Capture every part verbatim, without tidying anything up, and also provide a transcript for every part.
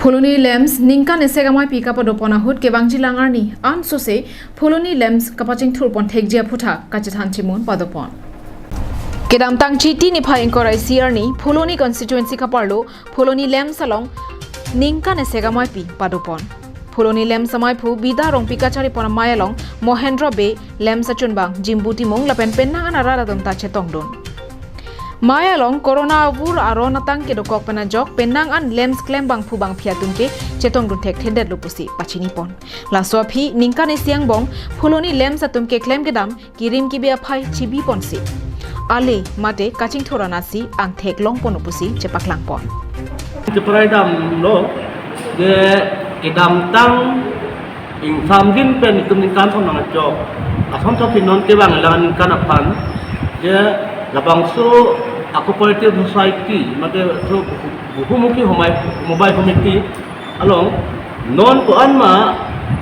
Phuloni LAMPS ningkan esek amaipi kapadopon ahut kevangjilang arni ansose Phuloni LAMPS kapachingthurpon thekji aphutha kachethan chimun padopon. Kedamtang Chiti niphai ingkoi ra isi arni Phuloni constituency kaparlo Phuloni LAMPS along ningkan esek amaipi padopon. Phuloni LAMPS amaiphu Bida Rongpi kacharipon amei along Mohendro Bey, LAMPS achunbang Jimbu Timung lapen penang an arat atum ta chetongdun. Mei along corona avur aron atang kedokok pen ajok penang an LAMPS klem bangphu bangphi atum ke chetongdun thekthedetlo pusi pachinipon. Laso aphi ningkan isi angbong Phuloni LAMPS atum keklem kedam kirim kibi aphai chibiponsi ale mate kachingthur anatsi angthek longponlo pusi chepaklangpon. Cheparai damlo je kedamtang ingsamjin pen itum ningkan thom nangchok. Ason chok non kevanglang ningkan aphan je labangso a-cooperative society mate so Buhumuki Homai Homobai Committee along non ko-an ma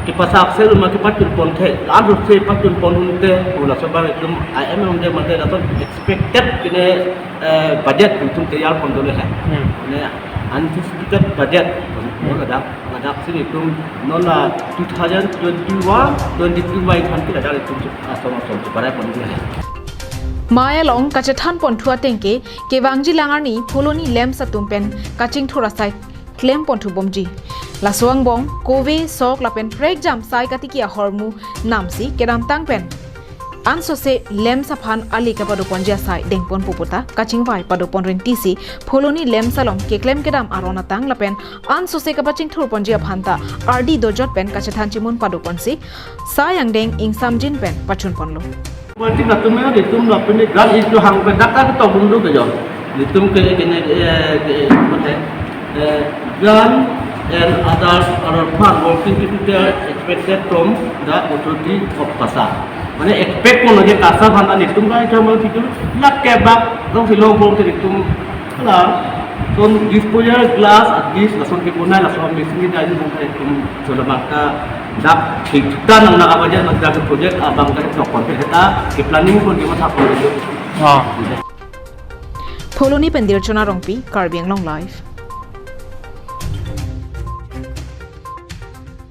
kepasakse ma kepachunpon the, la-an rutse pachunpon unte, pu laso abang itum I M M de mate lason expected kene, eh, budget itum teyarpon dolo he. Hmm. Ne anticipated budget. Hmm. Ladak, ladak si itum non la two thousand twenty-one, twenty-two bai than ke ladak itum asom asom cheparai pon dolo he. Mei along kachethanponthu ateng ke kevangjilang arni Phuloni LAMPS atum pen kachingthur asai klemponthu bomji. Laso angbong kove sok lapen prekjam sai katiki ahormu namsi kedamtang pen ansose LAMPS aphan ale kapadoponji asai dengponpo puta kachingvai padopon rentisi Phuloni LAMPS along keklem kedam aron atang lapen ansose kapachingthurponji aphanta ardi dojot pen kachethan chimun padoponsi sai angdeng ingsamjin pen pachunponlo. Politik latum ya, itum latum ni grant issue hang pen dak dak tok dum dum bejo. Itum ke kene, eh, ke, mate, eh, grant and other, other fund working capital expected from the authority of KASA. Mane expect ko lagi KASA fund ani itum kan cuma itu lak kebak dong silong bom itum la son disposal glass at least lason ke punai lason missing ni dai bom itum so la maka dak thik tan nang nang apa aja dak project abang ka tok kon ke heta ke planning kon ke masa kon ke. Ah. Phuloni pen Dirchona Rongpi, Karbi Anglong Live.